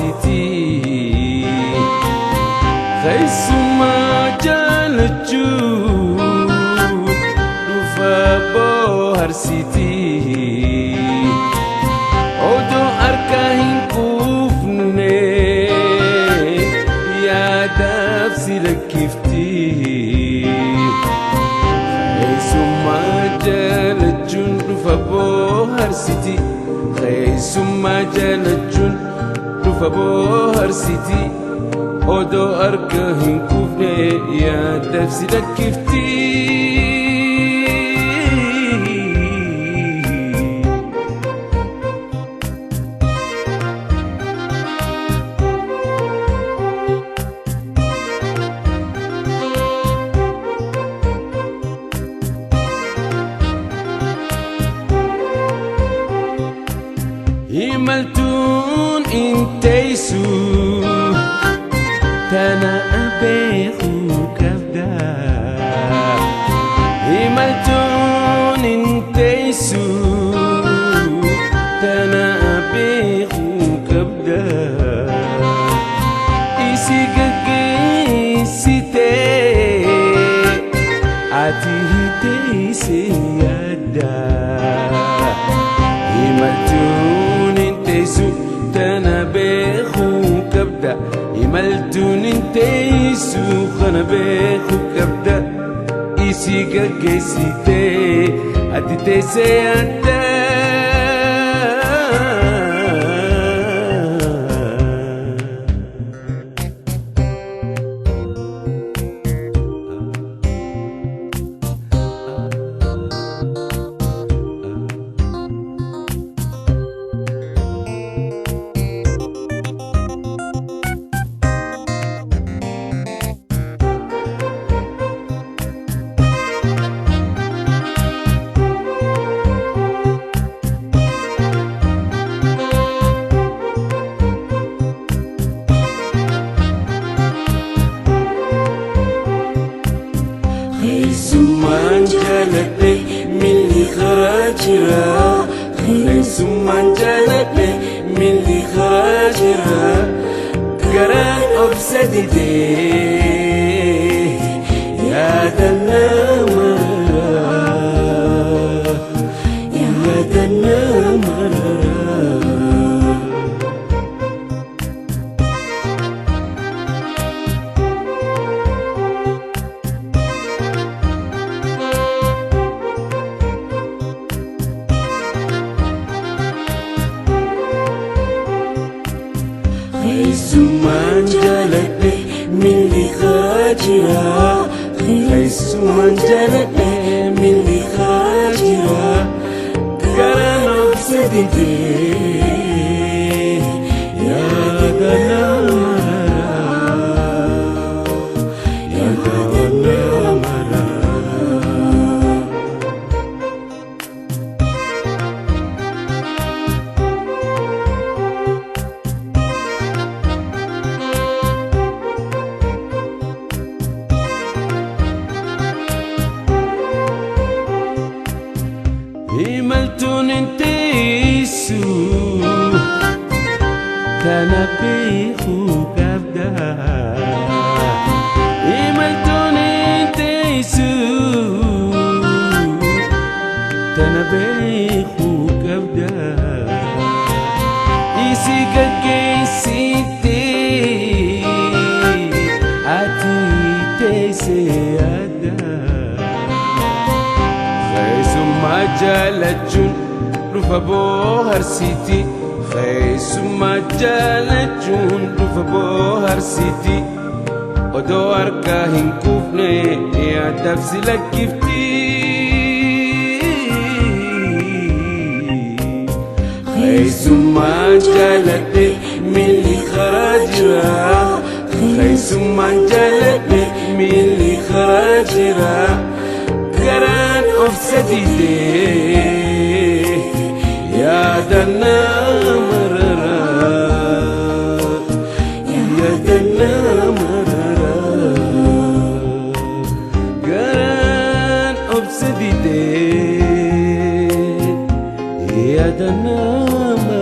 Boharsiti Keessumaa jaalachuun dhufa boharsiti Odoo harka hin quufne yaadaaf si lakkifti. Keessumaa jaalachuun dhufa boharsiti. Keessumaa jaalachuun dhufa boharsiti. Odoo harka hin quufne yaadaaf si lakkifti. Imaltuun inteessu tana beekuu qabda. Imaltuun inteessu tana beekuu qabda. Isi gaggeessitee ati teessee yaadda. Imaltuun inteessu tana beekuu qabda. Imaltuun inteessu kana beekuu qabda. Isi gaggeessitee ati teessee yaadda. Keessumaan jaaladhe milli karaa jira. Keessumaan jaaladhe milli karaa jira. Garaan obsa didee yaada nama yaada nama. Keessumaan jaaladhe milli karaa jira. Keessumaan jaaladhe milli karaa jira. Garaan obsa didee yaada nama yaada nama. Imaltuun inteessu tana beekuu qabda. Imaltuun inteessu tana beekuu qabda. Isi gaggeessitee ati teessee yaadda. Keessumaa jaalachuun dhufa boharsiti. Keessumaa jaalachuun dhufa boharsiti. Odoo harka hin quufne yaadaaf si lakkifti. Keessumaan jaaladhe milli karaa jira. Keessumaan jaaladhe milli karaa jira. Garaan obsa didee yaada nama rara yaada nama rara. Garaan obsa didee yaada nama.